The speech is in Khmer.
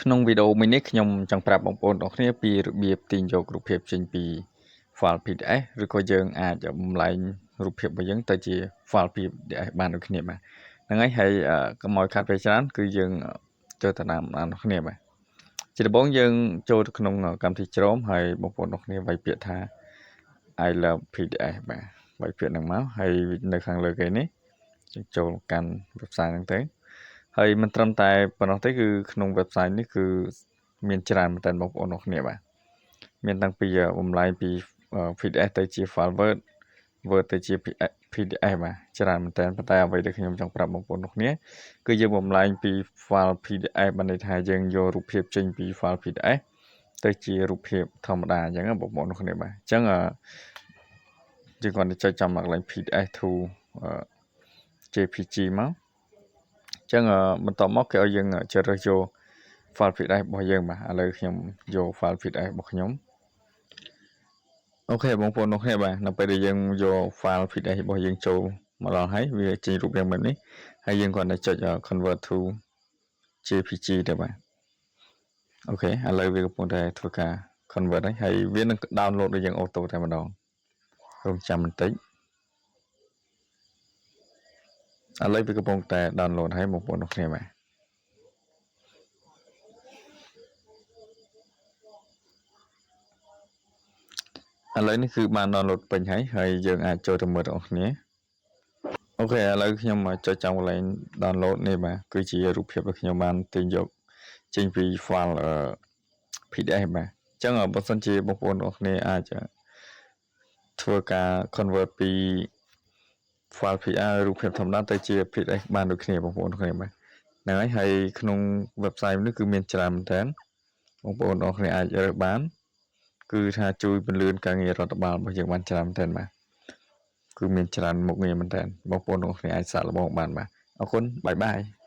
ក្នុងវីដេអូមួយនេះខ្ញុំចង់ប្រាប់បងប្អូនទាំងគ្នាពីរបៀបទាញយករូបភាពចេញពី file PDF ឬក៏យើងអាចបំលែងរូបភាពរបស់យើងទៅជា file PDF បានដូចគ្នាបាទហ្នឹងហើយហើយកុំឲ្យខាត់ពេលច្រើនគឺយើងចូលទៅតាមដានគ្នាបាទជាដំបូងយើងចូលទៅក្នុងកម្មវិធី Chrome ហើយបងប្អូនទាំងគ្នាវាយពាក្យថា I love PDF បាទវាយពាក្យហ្នឹងមកហើយនៅខាងលើគេនេះយើងចូលកាន់ website ហ្នឹងទៅហើយមិនត្រឹមតែប៉ុណ្ណោះទេគឺក្នុង website នេះគឺមានច្រើនមែនតើបងប្អូនទាំងគ្នាបាទមានតាំងពីបំលែងពី PDF ទៅជា file Word Word ទៅជា PDF បាទច្រើនមែនតើប៉ុន្តែអ្វីដែលខ្ញុំចង់ប្រាប់បងប្អូនទាំងគ្នាគឺយើងបំលែងពី file PDF បានន័យថាយើងយករូបភាពចេញពី file PDF ទៅជារូបភាពធម្មតាអញ្ចឹងបងប្អូនទាំងគ្នាបាទអញ្ចឹងយើងគ្រាន់តែចុចចំកន្លែង PDF to JPG មកអញ្ចឹងបន្ទាប់មកគេឲ្យយើងជ្រើសរើសយក file PDF របស់យើងបាទឥឡូវខ្ញុំយក file PDF របស់ខ្ញុំOK បងប្អូនទាំងគ្នាបាទនៅពេលដែលយើងយក file PDF របស់យើងចូលមកដល់ហើយវាចេញរូបរាងបែបនេះហើយយើងគ្រាន់តែចុច convert to JPG ទៅបាទ OK ឥឡូវវាកំពុងតែធ្វើការ convert ហើយហើយវានឹង download ឲ្យយើង auto តែម្ដងរងចាំបន្តិចឥឡូវវាកំពុងតែ download ហើយបងប្អូនទាំងគ្នាបាទឥឡូវនេះគឺបាន download ពេញហើយហើយយើងអាចចូលទៅមើលទាំងអស់គ្នាOK ឥឡូវខ្ញុំចុចចំកន្លែង download នេះបាទគឺជារូបភាពដែលខ្ញុំបានទាញយកចេញពី file PDF បាទអញ្ចឹងបើសិនជាបងប្អូនទាំងអស់គ្នាអាចធ្វើការ convert ពី file PR រូបភាពធម្មតាទៅជា PDF បានដូចគ្នាបងប្អូនគ្នាបាទហ្នឹងហើយហើយក្នុង website នេះគឺមានច្រើនមែនទែនបងប្អូនទាំងអស់គ្នាអាចរើសបានគឺថាជួយពន្លឿនការងាររដ្ឋបាលរបស់យើងបានច្រើនមែនទែនបាទគឺមានច្រើនមុខងារមែនទែនបងប្អូនទាំងអស់គ្នាអាចសាកល្បងបានបាទអរគុណ bye bye.